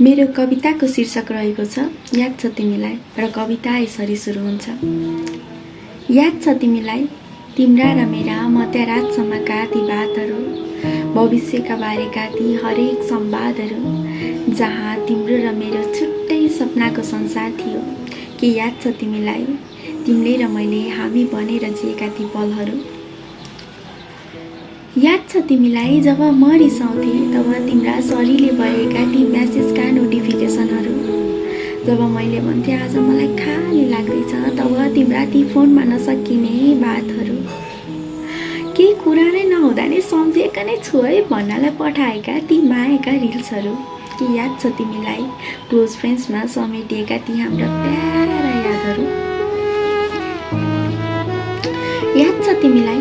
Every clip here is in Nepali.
मेरो कविताको शीर्षक रहेको छ याद छ तिमीलाई र कविता यसरी सुरु हुन्छ। याद छ तिमीलाई तिम्रा र मेरा मध्यरातसम्मका ती बातहरू, भविष्यका बारेका ती हरेक संवादहरू, जहाँ तिम्रो र मेरो छुट्टै सपनाको संसार थियो। के याद छ तिमीलाई तिमीले र मैले हामी बनेर जिएका ती पलहरू? याद छ तिमीलाई जब म रिसाउँथे तब तिम्रा सरीले भएका ती म्यासेजका नोटिफिकेसनहरू, जब मैले भन्थे आज मलाई खाली लाग्दैछ तब तिम्रा ती फोनमा नसकिने बातहरू, केही कुरा नै नहुँदा नै सम्झेका नै छु है भन्नलाई पठाएका ती मायाका रिल्सहरू। के याद छ तिमीलाई क्लोज फ्रेन्ड्समा समेटिएका ती हाम्रा प्यारा यादहरू? याद छ तिमीलाई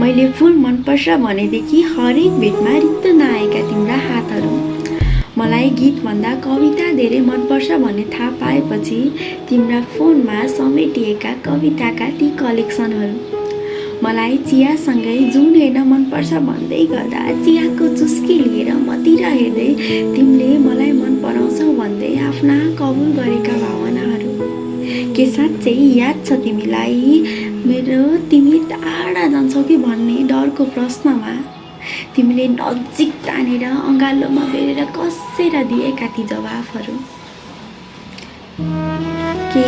मैले फुल मनपर्छ भनेदेखि हरेक भेटमा रित्तो नआएका तिम्रा हातहरू, मलाई गीतभन्दा कविता धेरै मनपर्छ भन्ने थाहा पाएपछि तिम्रा फोनमा समेटिएका कविताका ती कलेक्सनहरू, मलाई चियासँगै जुन हेर्न मनपर्छ भन्दै गर्दा चियाको चुस्की लिएर मतिर हेर्दै तिमीले मलाई मन पराउँछौ भन्दै आफ्ना कबुल गरेका भावनाहरू। के साँच्चै याद छ तिमीलाई मेरो तिमी टाढा जान्छौ कि भन्ने डरको प्रश्नमा तिमीले नजिक तानेर अँगालोमा बेरेर कसेर दिएका ती जवाफहरू? के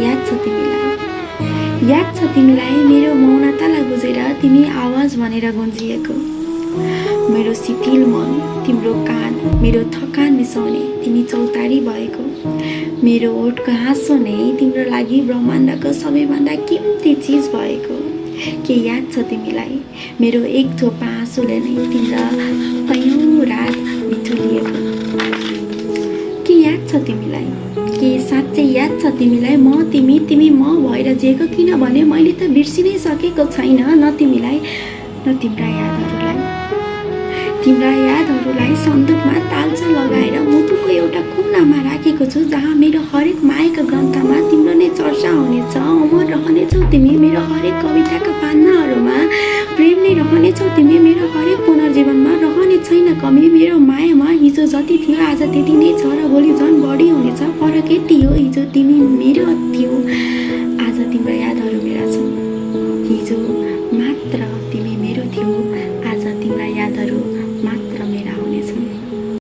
याद छ तिमीलाई? याद छ तिमीलाई मेरो मौनतालाई बुझेर तिमी आवाज भनेर गुन्जिएको, मेरो शिथिल मन तिम्रो कान, मेरो थकान मिसाउने तिमी चौतारी भएको, मेरो ओठको हाँसो नै तिम्रो लागि ब्रह्माण्डको सबैभन्दा कीमती चिज भएको? के याद छ तिमीलाई मेरो एक थोपा आँसुले नै तिम्रा कयौँ रात बिथुलिएको? के याद छ तिमीलाई? के साँच्चै याद छ तिमीलाई म तिमी तिमी म भएर जिएको? किनभने मैले त बिर्सिनै सकेको छैन न तिमीलाई न तिम्रा यादहरूलाई। तिम्रा यादहरूलाई सन्दुकमा तालचा लगाएर मुटुको एउटा कुनामा राखेको छु, जहाँ मेरो हरेक मायाको ग्रन्थमा तिम्रो नै चर्चा हुनेछ। अमर रहनेछौ तिमी मेरो हरेक कविताका पान्नाहरूमा, प्रेम नै रहनेछौ तिमी मेरो हरेक पुनर्जीवनमा, रहने छैन कमी मेरो मायामा। हिजो जति थियो आज त्यति नै छ र भोलि झन् बढी हुनेछ, फरक यति हो हिजो तिमी मेरो थियौ आज तिम्रो यादहरू मेरा